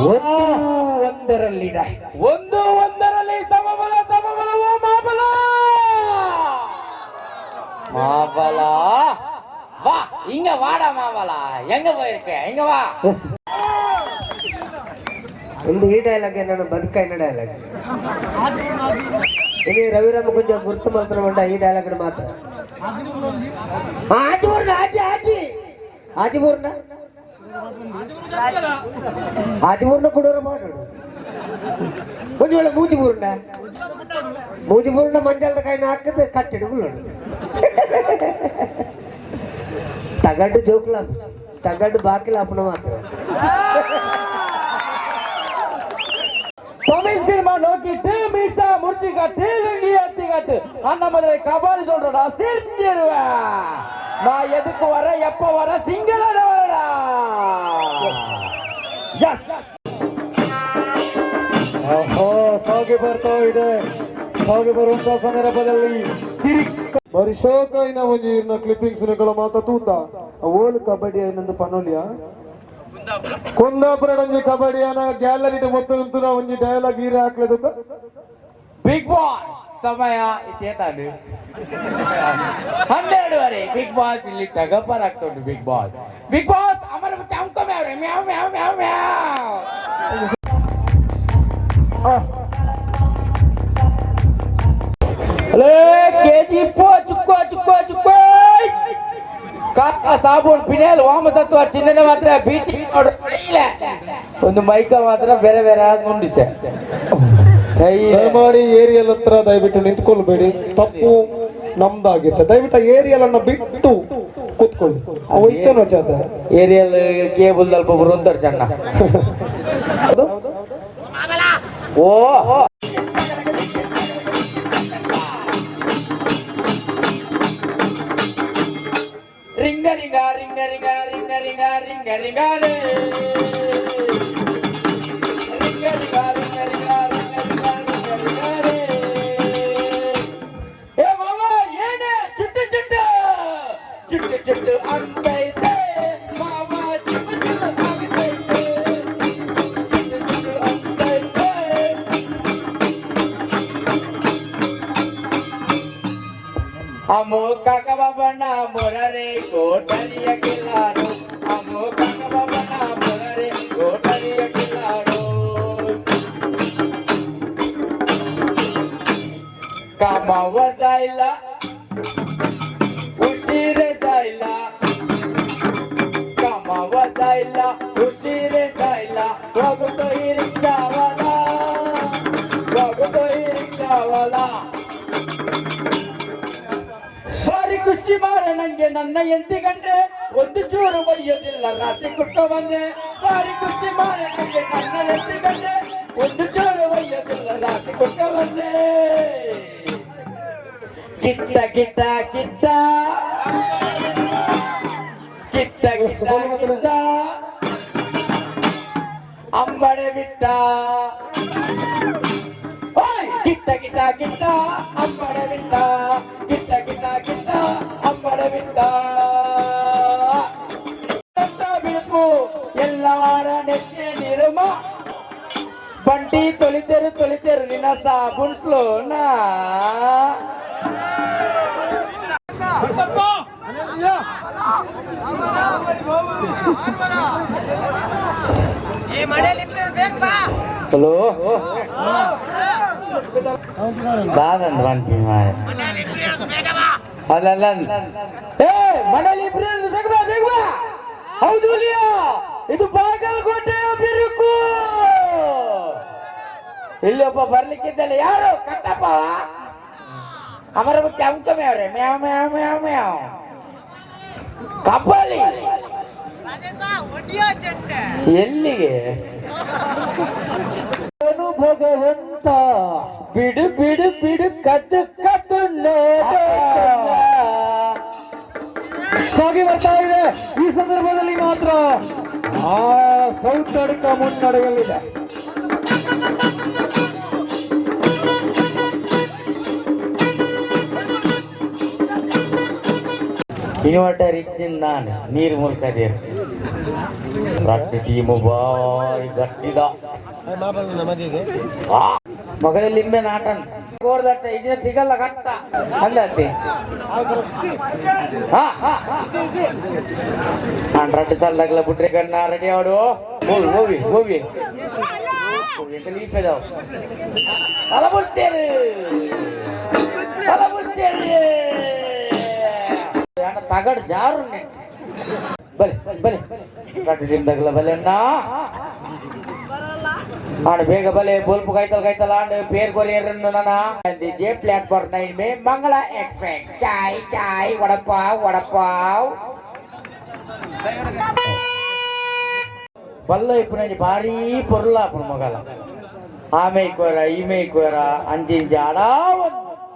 1-1ರಲ್ಲಿದೆ. 1-1ರಲ್ಲಿ ಸಮಬಲ ಸಮಬಲ. ಓ ಮಾಬಲ. ಮಾಬಲ வா, இங்க வாடா மாமலா. எங்க போயிருக்க? இங்க வா. ಒಂದು ಈ ಡೈಲಾಗ್ ನಾನು ಬದುಕ ಇನ್ನ ಡೈಲಾಗ್ ఇది రవిరామ కొంచెం గుర్తు మాత్రం ఈ డైలాగ్ మాత్రం. ఆజిపూర్ణ ఆజి ఆజి ఆజిపూర్ణ ఆజిపూర్ణ కూడా మాట్లాడు కొంచెం వాళ్ళ మూజిపూర్ణ మూజిపూర్ణ మంజాల కాయన ಹಾಕಿದ್ರೆ ಕಟ್ಟಿಡುగుಳ್ಳೋಡು ತಗಡ್ಡು ಜೋಕ್ಲ ತಗಡ್ಡು ಬಾಕಿಲ ಅಪ್ಪನ ಮಾತ್ರ. தமிழ் சினிமா நோக்கிட்டு மீசா முடிச்சு காட்டு, லுங்கி அத்தி காட்டு, அண்ணாமலை கபாலி சொல்றடா, சிரிஞ்சிருவேன். நான் எதுக்கு வர, எப்ப வர, சிங்கள வரடா. ಎಸ್. ಆಹಾ, ಸಾಗಿ ಬರ್ತಾ ಇದೆ. ಸಾಗಿ ಬರುವಂತಹ ಸಂದರ್ಭದಲ್ಲಿ ಬರಿಶೋಕೈನ ಒಂಜಿ ಇರ್ನ ಕ್ಲಿಪ್ಪಿಂಗ್ಸ್ ನಿಗಳ ಮಾತ ತೂತ. ಓಲು ಕಬಡ್ಡಿ ಏನಂದು ಪನೋಲಿಯ ಕುಂದಾಪುರ ಒಂಜಿ ಕಬಡ್ಡಿಯನ ಗ್ಯಾಲರಿ ಮೊತ್ತ ಉಂತುನ ಒಂಜಿ ಡೈಲಾಗ್ ಈರೆ ಹಾಕ್ಲೆದುಕ. ಬಿಗ್ ಬಾಸ್ ಸಮಯ ಇತ್ತೇತಾನು 12:30. ಬಿಗ್ ಬಾಸ್ ಇಲ್ಲಿ ಟಗಪರ್ ಆಗ್ತಾ ಉಂಟು. ಬಿಗ್ ಬಾಸ್, ಬಿಗ್ ಬಾಸ್ ಅಮರ ಚಾಮ್ಕೊ ಮ್ಯಾವ್ರೆ ಮ್ಯಾವ್ ಮ್ಯಾವ್ ಮ್ಯಾವ್ ಮ್ಯಾವ್. ಅಲೇ ಕೆಜಿ ಪೋ ಚುಕ್ಕೋ ಚುಕ್ಕೋ ಚುಕ್ಕೋ ಕಾಕ ಸಾಬೂನ್ ಪಿನೇಲ್ ವಾಮಸತ್ವ ಚಿನ್ನದ ಮಾತ್ರ ಬೀಚ್ ಇಲ್ಲ ಒಂದು ಮೈಕ ಮಾತ್ರ ಬೇರೆ ಬೇರೆ ಆದ್ ಮುಂಡಿಸೆ. ದಯಮಾಡಿ ಏರಿಯಲ್ ಹತ್ರ ದಯವಿಟ್ಟು ನಿಂತ್ಕೊಳ್ಬೇಡಿ, ತಪ್ಪು ನಮ್ದಾಗಿತ್ತೆ. ದಯವಿಟ್ಟು ಏರಿಯಲ್ ಅನ್ನ ಬಿಟ್ಟು ಕೂತ್ಕೊಳ್ಳಿ. ಹೋಯ್ತೇನೋ ಜಾತ್ರೆ. ಏರಿಯಲ್ ಕೇಬಲ್ ದಲ್ಪ ಬರುವಂತಾರೆ ಜನ. ಓ ring ring ring ring ring ring ring ring ರೇ. ring ring ring ring ring ring ring ring ರೇ. ಏ ಮಾಮ, ಏನೇ ಚುಟ್ಟು ಚುಟ್ಟು ಚುಟ್ಟು ಚುಟ್ಟು ಅಂತೈತೆ ಮಾಮ, ಚಿಪ್ಪು ಚಿಪ್ಪು ಆಗ್ತೈತೆ, ಚುಟ್ಟು ಚುಟ್ಟು ಅಂತೈತೆ. ಅಮೋ ಕಾಕಬಣ್ಣ ಮೊರರೆ ಕೋಟರಿಯ ಕಿಲ್ಲಾಡು, ಅಮೋ ಕಾಕಬಣ್ಣ ಮೊರರೆ ಕೋಟರಿಯ ಕಿಲ್ಲಾಡು. कामावर जायला उशीर जायला, कामावर जायला उशीर जायला, बघतो ही रिक्षावाला, बघतो ही रिक्षावाला. ಭಾರಿ ಖುಷಿ ಮಾರ ನಂಗೆ ನನ್ನ ಎಂತಿ ಕಂಡ್ರೆ, ಒಂದು ಚೂರು ಬೈಯೋದಿಲ್ಲ ರಾತ್ರಿ ಕುಟ್ಟ ಬಂದ್ರೆ. ಭಾರಿ ಖುಷಿ ಮಾರ ನಂಗೆ ನನ್ನ ಎಂತಿ ಕಂಡ್ರೆ, ಒಂದು ಚೂರು ಬೈಯೋದಿಲ್ಲ ರಾತ್ರಿ ಕುಟ್ಟ ಬಂದ್ರೆ. ಕಿಟ್ಟ ಕಿಟ್ಟ ಕಿಟ್ಟ ಕಿಟ್ಟ ಕಿಟ್ಟ ಕಿಟ್ಟ ಅಂಬಡೆ ಬಿಟ್ಟ. ಓಯ್! ಕಿಟ್ಟ ಕಿಟ್ಟ ಕಿಟ್ಟ ಅಂಬಡೆ ಬಿಟ್ಟ, ಕಿಟ್ಟ ಕಿಟ್ಟ ಕಿಟ್ಟ ಅಂಬಡೆ ಬಿಟ್ಟ. ಅಂತ ಬಿಳುಪು ಎಲ್ಲಾರ ನೆಚ್ಚೆ ನಿರ್ಮ ಬಂಟಿ ತೊಳಿತೇರು ತೊಳಿತೇರು ನಿನ್ನ ಸಾಬೂನ್ ಸ್ಲೋನಾ. ಹಲೋ, ದಾದಂದ್ ಪನ್ಪಿ ಮಾರೆ. ಅಲ್ಲ, ಏ ಮನೇಲಿ ಇಬ್ರು ಇರೋದು, ಬೇಗ ಬಾ, ಬೇಗ ಬಾ. ಹೌದು ಲಿಯಾ, ಇದು ಬಾಗಲಕೋಟೆಯ ಬಿರುಕು. ಇಲ್ಲಿ ಒಬ್ಬ ಬರ್ಲಿಕ್ಕಿದ್ದಲ್ಲ, ಯಾರು? ಕಟ್ಟಪ್ಪ. ಅಮರ ಕೆಂಕ ಮೇವ್ರೆ ಮ್ಯಾವ್ ಮ್ಯಾವ್ ಮ್ಯಾವ್ ಮ್ಯಾವ್. ಕಬ್ಬಲಿ ಎಲ್ಲಿಗೆ? ಅವನು ಭಗವಂತ, ಬಿಡು ಬಿಡು ಬಿಡು, ಕದ್ದು ಕದ್ದು ನೋಡು. ಸಾಗಿ ಬರ್ತಾ ಇದೆ. ಈ ಸಂದರ್ಭದಲ್ಲಿ ಮಾತ್ರ ಆ ಸೌತಡ್ಕ ಮುನ್ನಡೆಯಲ್ಲಿದೆ. ಇನ್ವರ್ಟರ್ ಇಚ್ಚಿಂದ ನಾನು ನೀರು ಮುಲ್ಕದೇರು. ರಡ್ಡ್ ಟೀಮು ಬಾರಿ ಗಟ್ಟಿದ. ಮಗಲ ಲಿಂಬೆ ನಾಟನ್ ಕೋರ್ದಟ್ಟ ಇದಿನ ತಿಗಲ್ಲ ಕಟ್ಟ ಅಂದತ್ತಿ. ನಾನು ರಡ್ಡು ಸಾಲದಾಗಲ ಬಿಟ್ರೆ ಕಣ್ಣ ರೆಡಿ ಆಡು. ಮೂವಿ ಮೂವಿ ಮೂವಿ ಎಂತ. ತಲ ಬಿಡ್ತೇನೆ, ತಲ ಬಿಡ್ತೇನೆ. ತಗಡ್ ಜಾರು ನೆಟ್. ಬಲೆ ಬಲೆ, ರಡ್ಡು ಟೀಮ್ ಬಲೆ ಅಣ್ಣ. ಆಂಡ್ ಬೇಗ ಬಲೆ. ಬೊಲ್ಪು ಕೈತಲ್ ಕೈತಲ್ ಆಂಡ್ ಪೇರ್ ಕೊರಿಯರ್ ನನ್ನ ಜೆ ಪ್ಲಾಟ್ಫಾರ್ಮ್ 9 ಮೇ ಮಂಗಳ ಎಕ್ಸ್ಪ್ರೆಸ್. ಚಾಯ್ ಚಾಯ್, ವಡಪಾವ್ ವಡಪಾವ್. ಬಲ್ಲ ಇಪ್ಪುನಂಜಿ ಭಾರೀ ಪೊರ್ಲಾಪುಂಡು ಮೊಗಲ. ಆಮೆ ಕೋರ ಈಮೆ ಕೋರ ಅಂಚಿ ಇಂಚಿ ಆಡಾ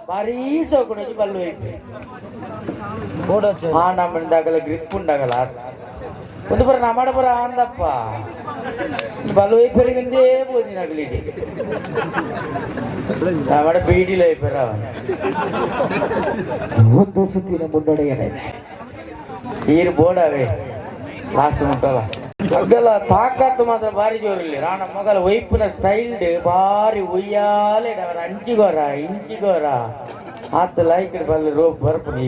ಭಾರೀ ಸೋಕುನಂಜಿ ಬಲ್ಲು ಇಪ್ಪೆ. ಆ ನಮ್ಮದಾಗಲ ಗ್ರಿಪ್ ಉಂಡಾಗಲ ಒಂದು ಪುರ ನಮ್ಮಡ ಪುರ ಆಂದಪ್ಪ ಬಲ್ಲು ಇಪ್ಪರಿಗಂದೇ ಬೋದಿನಗಲಿಡಿ ನಮ್ಮಡ ಬೀಡಿಲ ಇಪ್ಪರ. ಒಂದು ಸುತ್ತಿನ ಮುನ್ನಡೆಯ ಈರು ಬೋಡವೇ ಲಾಸ್ಟ್ ಮುಟ್ಟಲ್ಲ. ಅದೆಲ್ಲ ತಾಕತ್ತು ಮಾತ್ರ ಭಾರಿ ಜೋರಿಲ್ಲ. ರಾಣ ಮೊಗಲ ಒಯ್ಪುನ ಸ್ಟೈಲ್ ಭಾರಿ ಉಯ್ಯಾಲೆ. ಅವರ ಅಂಚಿಗೋರ ಇಂಚಿಗೋರ ಆತ ಲೈಕ್ ಬಲ್ಲೆ ರೋಪ್ ಬರ್ಪು ನೀ.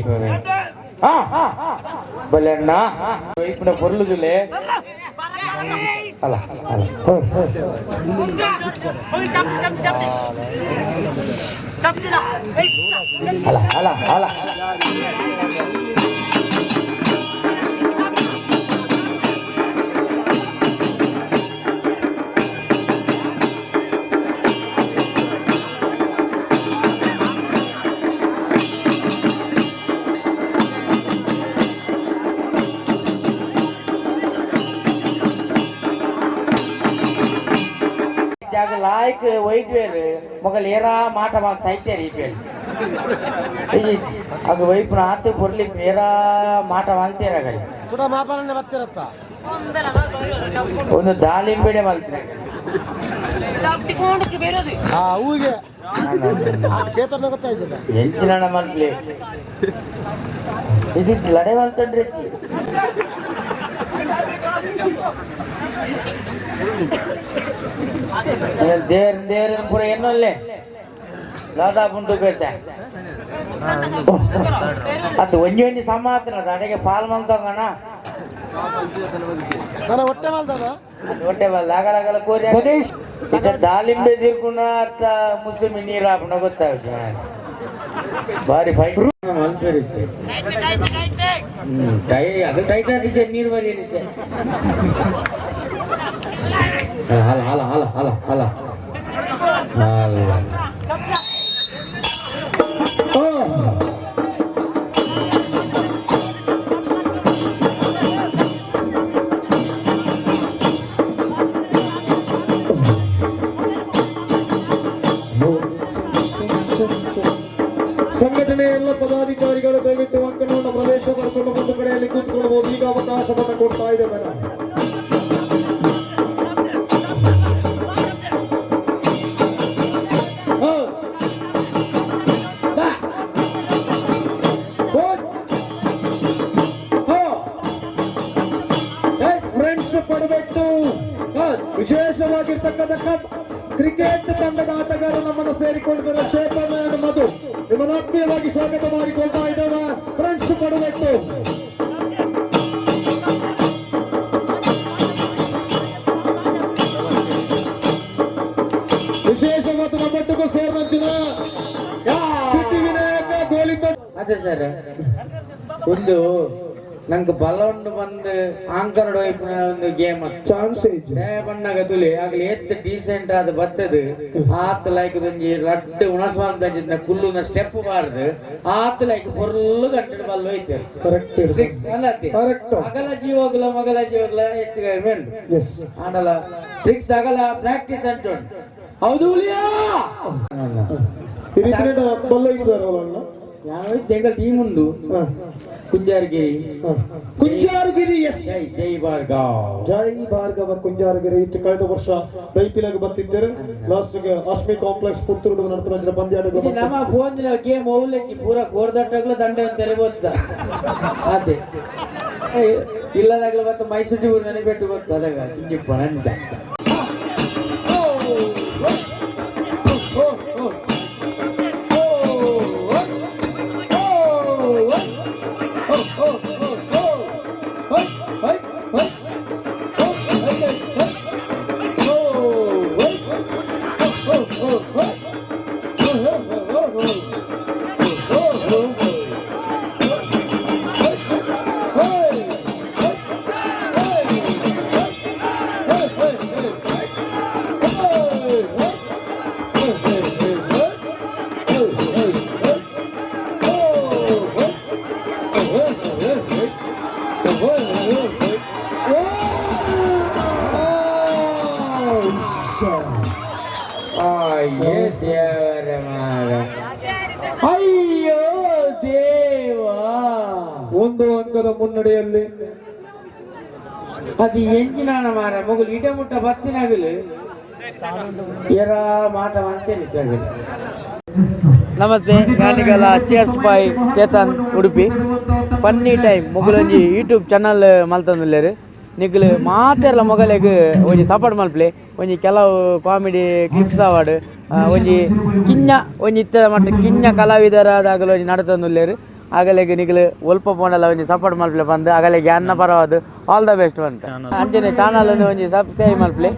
ಬಲ್ಲೆ ಅಣ್ಣ, ಒಯ್ಪುನ ಪೊರ್ಲುದುಲೆ ಅಲ್ಲ ಅಲ್ಲ ಅಲ್ಲ ಅಲ್ಲ ಅಲ್ಲ. ಜಾಗ ಲಾಯ್ಕ್ ಒಯ್ದ್ವೇರು ಮೊಗಲ್ ಏರಾ ಮಾಟ ಮಾಲ್ ಸೈತೇರಿ ಇಪ್ಪೇರು. ಅದು ವೈಪುನ ಆತು ಪೊರ್ಲಿ ಏರಾ ಮಾಟ ಮಲ್ತೇರಾಗಲಿ. ಕೂಡ ಮಾಪನನೆ ಬರ್ತಿರತ್ತ. ಒಂದು ದಾಳಿಂಬೆಡೆ ಮಲ್ತಿರ. ಆ ಹೂವಿಗೆ ಆ ಚೇತನ ಗೊತ್ತಾಯ್ತದ. ಎಂಚಿನ ಮಲ್ತ್ಲಿ ಇದು ಲಡೆ ಮಲ್ತಂಡ್ರಿ. ದೇವ್ರ ದೇವ್ರ ಪೂರ ಎನ್ನೊಲ್ಲೆ ದಾದಾ ಪುಂಟು ಬೇಚ ಅದು ಒಂಜಿ ಒಂಜಿ ಸಮಾತ್ರ ಅಡೆಗೆ ಪಾಲ್ ಮಲ್ತಂಗಣ. ನನ್ನ ಹೊಟ್ಟೆ ಮಲ್ದದ. ಹೊಟ್ಟೆ ಬಲ್ ಆಗಲ ಆಗಲ ಕೋರಿ ಇದ ದಾಳಿಂಬೆ ತಿರ್ಗುಣ ಅತ್ತ ಮುಸುಮಿ ನೀರು ಹಾಪುಣ ಗೊತ್ತಾಗುತ್ತೆ. ಬಾರಿ ಫೈಟ್ ಮಲ್ಪೇರಿಸಿ ಟೈ ಅದು ಟೈಟ್ ಆದಿದ್ದೆ ನೀರು ಬರಿ. ಹಲ ಹಲ ಹಲ ಹಲ ಹಲ ಹಲ. ಸಂಘಟನೆಯ ಎಲ್ಲ ಪದಾಧಿಕಾರಿಗಳು ದಯವಿಟ್ಟು ಅಂಕಣವನ್ನು ಪ್ರವೇಶ ಮಾಡಿಕೊಂಡು ಒಂದು ಕಡೆಯಲ್ಲಿ ಕೂತ್ಕೊಳ್ಳಬಹುದು. ಈಗ ಅವಕಾಶವನ್ನು ಕೊಡ್ತಾ ಇದ್ದೇವೆ ನಾನು. ಫ್ರೆಂಡ್ಸ್ ಪಡಬೆಟ್ಟು ವಿಶೇಷವಾಗಿರ್ತಕ್ಕಂಥ ಕಪ್ ಕ್ರಿಕೆಟ್ ತಂಡದ ಆಟಗಾರ ನಮ್ಮನ್ನು ಸೇರಿಕೊಂಡಿದ್ದಾರೆ. ಶೇಖರ್ and ಮಧು, ನಿಮ್ಮನ್ನು ಆತ್ಮೀಯವಾಗಿ ಸ್ವಾಗತ ಮಾಡಿಕೊಳ್ತಾ ಇದ್ದೇವೆ. ಫ್ರೆಂಡ್ಸ್ ಪಡಬೆಟ್ಟು ವಿಶೇಷವಾದ ನಮ್ಮೊಟ್ಟಿಗೂ ಸೇರಿದಂಚಿನ ಸಿದ್ಧಿವಿನಾಯಕ ಗೋಲಿತ. ಅದೇ ಸರ್, ಒಂದು ನಂಗೆ ಬಲ ಉಂಡು ಬಂದು ಆಂಕರ್ಡ್ ವೈಪುನ ಒಂದು ಗೇಮ್ ಚಾನ್ಸ್ ಬಣ್ಣಗ ತುಲಿ ಆಗ್ಲಿ ಎತ್ ಡೀಸೆಂಟ್ ಆದ ಬತ್ತದು. ಆತ್ ಲೈಕ್ ಒಂಜಿ ರಡ್ಡ್ ಉಣಸ್ವಾನ್ ಬಂಜಿನ ಕುಲ್ಲುನ ಸ್ಟೆಪ್ ಬಾರ್ದು ಆತ್ ಲೈಕ್ ಪೊರ್ಲು ಗಂಟೆ ಬಲ್ಲು ಐತೆ. ಕರೆಕ್ಟ್. ಅಂದತ್ತಿ. ಕರೆಕ್ಟ್. ಅಗಲ ಜೀವಗ್ಲ ಮಗಲ ಜೀವಗ್ಲ ಎತ್ತು ಕಡಿಮೆ. ಎಸ್. ಆಂಡಲ ಟ್ರಿಕ್ಸ್ ಆಗಲ ಪ್ರಾಕ್ಟೀಸ್ ಅಂತ ಉಂಟು. ಹೌದು ಹುಲಿಯಾ. ಇದು ಬಲ್ಲ ಇದ್ದಾರೆ ಅವರನ್ನ. ಯಾವ ಎಂಗಳ ಟೀಮ್ ಉಂಡು ಕುಂಜಾರ್ಗಿರಿ. ಕುಂಜಾರುಗಿರಿ, ಎಸ್. ಜೈ ಜೈ ಭಾರ್ಗವ್. ಜೈ ಭಾರ್ಗವ ಕುಂಜಾರಗಿರಿ. ಇತ್ತು ಕಳೆದ ವರ್ಷ ದೈಪಿಲಾಗ ಬರ್ತಿದ್ದಾರೆ. ಲಾಸ್ಟ್ ಗೆ ಅಶ್ಮಿ ಕಾಂಪ್ಲೆಕ್ಸ್ ಪುತ್ತೂರು ನಡೆದ ಪಂದ್ಯಾಟಗಳು. ಇದು ನಮ್ಮ ಫೋನ್ ಗೇಮ್ ಹೋಗ್ಲಿಕ್ಕೆ ಪೂರ ಕೋರ್ದಟ್ಟಾಗ್ಲ ದಂಡೆ ಅಂತ ತೆರಬೋದ ಅದೇ. ಇಲ್ಲದಾಗಲೂ ಮತ್ತೆ ಮೈಸೂರು ಊರು ನನಗೆ ಪೆಟ್ಟು ಗೊತ್ತು ಅದಾಗ ಹಿಂಗಿಪ್ಪ ನಂಜ. ಅಯ್ಯೋ ದೇವರ ಮಾರ, ಅಯ್ಯೋ ದೇವಾ. 1 ಅಂಕದ ಮುನ್ನಡೆಯಲ್ಲಿ. ಅದು ಎಂಜಿನಾನ ಮಾರ ಮಗಲು ಇಡ ಮುಟ್ಟ ಬತ್ತಿನಾಗಲು ಎರ ಮಾಟ ಅಂತೇನೆ. Namaste, ನಾನಿಗಲ chess boy Chetan Udupi. Funny time ಮೊಗಲೊಂಜಿ YouTube channel ಮಲ್ತೊಂದುಲ್ಲೆರ್. ನಿಕ್ಲು ಮಾತೆರ್ಲ ಮೊಗಲೆಗ್ ಒಂಜಿ ಸಪೋರ್ಟ್ ಮಲ್ಪಲೆ. ಒಂಜಿ ಕೆಲವು ಕಾಮಿಡಿ ಕ್ಲಿಪ್ಸ್ ಅವಾಡ್, ಒಂಜಿ ಕಿഞ്ഞ ಒಂಜಿ ಇತ್ತದ ಮಟ್ಟ ಕಿഞ്ഞ ಕಲಾವಿದರಾದಾಗಲು ಒಂಜಿ ನಡತೊಂದುಲ್ಲೆರ್. ಅಗಲೆಗ್ ನಿಕ್ಲು ಒಲ್ಪ ಪೋಂಡಲ ಒಂಜಿ ಸಪೋರ್ಟ್ ಮಲ್ಪಲೆ ಪಂದ್ ಅಗಲೆಗ್ ಅನ್ನ ಪರವಾದ್ ಆಲ್ the best ಪಂತ. ಅಂಚನೆ ಚಾನಲ್ ಒಂಜಿ ಸಬ್ಸ್ಕ್ರೈಬ್ ಮಲ್ಪಲೆ.